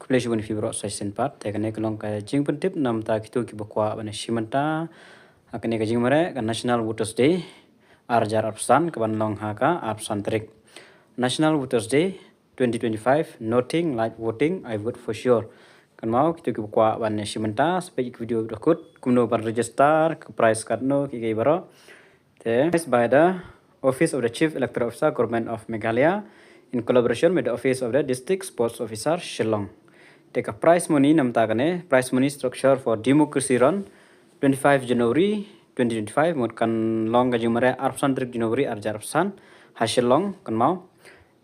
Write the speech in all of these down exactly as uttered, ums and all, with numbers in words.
Khublei shibun ïa phi baroh sa shisien pat. Te kane ka long ka jingpyntip namar kito kiba kwah ban ïashim bynta ha kane ka jingmareh ka National Voters Day arhajar arphew san kaban long ha ka arphew san tarik. National Voters Day twenty twenty-five, nothing like voting, I vote for sure. Kynmaw kito kiba kwah ban ïashim bynta sa peit ïa ka video ba kut kumno ban register, ka prize katno, kiei kiei baroh. Te organized by the Office of the Chief Electoral Officer, Government of Meghalaya, in collaboration with the Office of the District Sports Officer, Shillong. Te ka prize money namar kane, prize money structure for Democracy Run, twenty-five January twenty twenty-five, mut kan long ka jingmareh arphew san tarik January arhajar arphew san ha Shillong, kynmaw.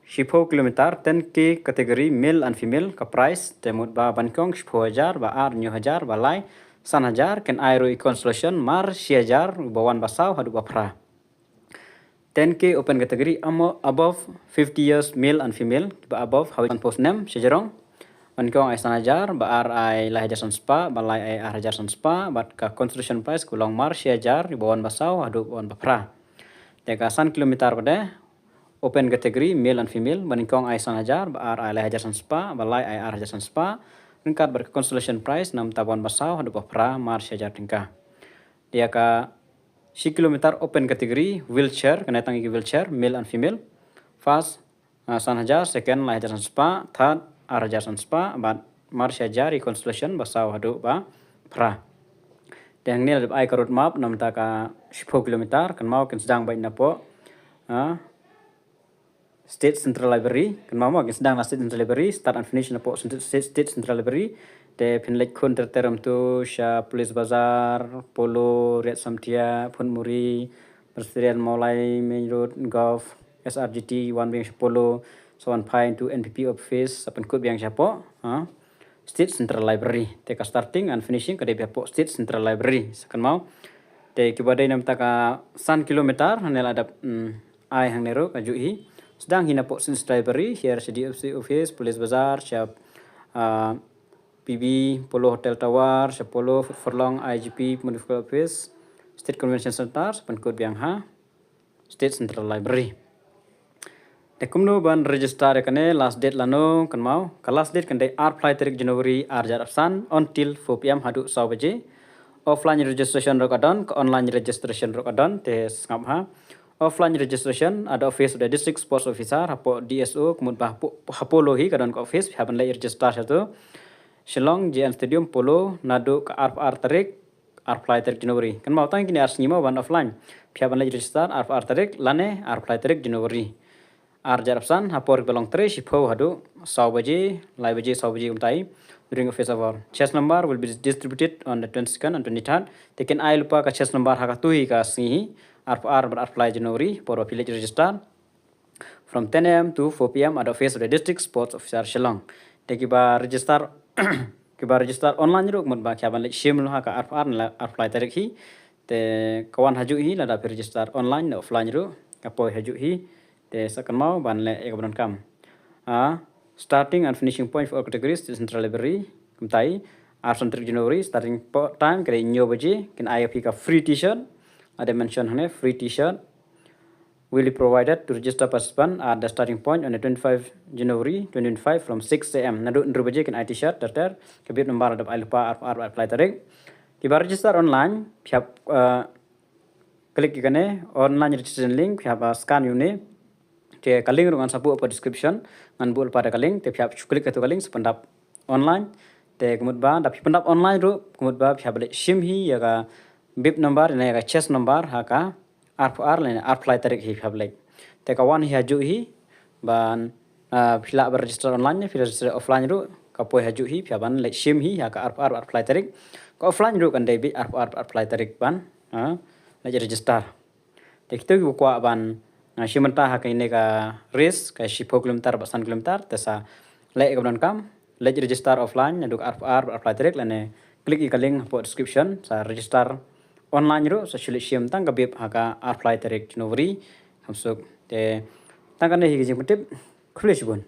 Shiphew kilometer, ten K category, male and female, ka prize te mut ba banyngkong shiphew hajar, ba ar hynñiew hajar, ba lai san hajar, kin ai ruh ïa ka consolation mar shi hajar, ba wan ba saw haduh ba phra. Ten K open category, amo-, above fifty years, male and female, ba above hawei sanphew snem shajrong, banyngkong ai san hajar, ba ar ai lai hajar san spah, ba lai ai ar hajar san spah, bad ka consolation prize ka long mar shi hajar, ba wan ba saw haduh ba wan ba phra. Te ka san kilometer pat de, open category, male and female, banyngkong ai san hajar, ba ar ai lai hajar san spah, ba lai ai ar hajar san spah. Ryngkat bad ka consolation prize namar ba wan ba saw haduh ba phra mar shi hajar tyngka. Ïa ka shi kilometer open category, wheelchair, kane tang ïa ki wheelchair, male and female. First, ah, san hajar, second, lai hajar san spah, third, ar hajar san spah, bad mar shi hajar ïa consolation ba saw haduh ba phra. Te hangne la dep ai ka road map namar ka shiphew kilometer, kynmaw kin sdang beit napoh, ah, State Central Library, kynmaw mo, kin sdang na State Central Library, start and finish napoh State, State, State Central Library. Te phin leit khun ter ter kumto sha Police Bazar, Polo, Riat Samtia, Phuntmuri, Presbyterian, Mawlai Main Road, Golf, S R G T, wan biang sha Polo, sa wan phai into N P P office, sa pynkut biang shapoh, ha. State Central Library. Te ka starting and finishing ka dei beit hapoh State Central Library. Sa kynmaw. Te kiba dei namar ka san kilometer, hangne la dep, mm, ai hangne ruh kajuh hi. Sdang hi napoh State Central Library, hiar sha D F C office, Police Bazar, sha, ah, P B, Polo Hotel Tower, sha Polo, Furlong, I G P, Municipal Office, State Convention Center, sa pynkut biang ha State Central Library. Te kumno ban register ïa kane, last date lano, kynmaw. Ka last date kan dei arphew lai tarik January arhajar arphew san, until four P M haduh saw baje. Offline registration ruh ka don, ka online registration ruh ka don, te sngap ha. Offline registration at the office of the District Sports Officer, hapoh D S O, kumut ba hapoh, ha Polo hi ka don ka office, phi hap ban leit register shato. Shillong, J N Stadium, Polo, naduh ka arphew ar tarik, arphew lai tarik January. Kynmaw tang kine ar sngi mo ban offline. Phi hap ban leit register arphew ar tarik lane arphew lai tarik January arhajar arphew san, ha por ba long trei shiphew haduh saw baje, lai baje, saw baje kumtai, during office hour. Chest number will be distributed on the twenty-second and twenty-third. Te kin ai lypa ka chest number ha kato hi ka sngi hi, arphew ar bad arphew lai January, por ba phi leit register. From ten A M to four P M at the office of the District Sports Officer, Shillong. Te kiba register, kiba register online ruh, kumut ba ki hap ban leit shim lypa ha ka arphew ar ne arphew lai tarik hi. Te ka wan hajuh hi, lada phi register online ne offline ruh, ka poi hajuh hi. Te sa kynmaw ban leh ïa kaba donkam. Ah, starting and finishing point for all categories, Central Library, kumtai, arphew san tarik January, starting po-, time ka dei hynñiew baje, kin ai ïa phi ka free T-shirt, lada mention hangne, free T-shirt will be provided to register participant at the starting point on the twenty-five January twenty twenty-five from six A M. Naduh hynriew baje kin ai T-shirt, ter ter, ka bib nambar la dep ai lypa, arphew ar, arphew lai tarik. Kiba register online, phi hap, uh, click ïa kane, online registration link, phi hap, uh, scan ïa une. Te ka link ruh ngan sa buh hapoh description, ngan buh lypa da ka link, te phi hap shu click ïa kato ka link, sa pyndap online. Te kumut ba, da phi pyndap online ruh, kumut ba phi hap leit shim hi ïa ka bib number, ne ïa ka chest number, ha ka arphew ar lane arphew lai tarik hi phi hap leit. Te ka wan hi hajuh hi, ban, ah, phi lah ban register online, phi register offline ruh, ka poi hajuh hi, phi hap ban leit shim hi, ha ka arphew ar, arphew lai tarik. Ka offline ruh kan dei beit arphew ar, arphew lai tarik ban, ah, leit register. Te kito kiba kwah ban, ah, shim bynta ha kane ka race, ka shiphew kilometer bad san kilometer, te sa leh ïa kaba donkam, leit register offline, naduh ka arphew ar, arphew lai tarik, lane click ïa ka link hapoh description, sa register online ruh, sa shu leit shim tang ka bib ha ka arphew lai tarik January, kham suk. Te tang kane hi ka jingpyntip, khublei shibun.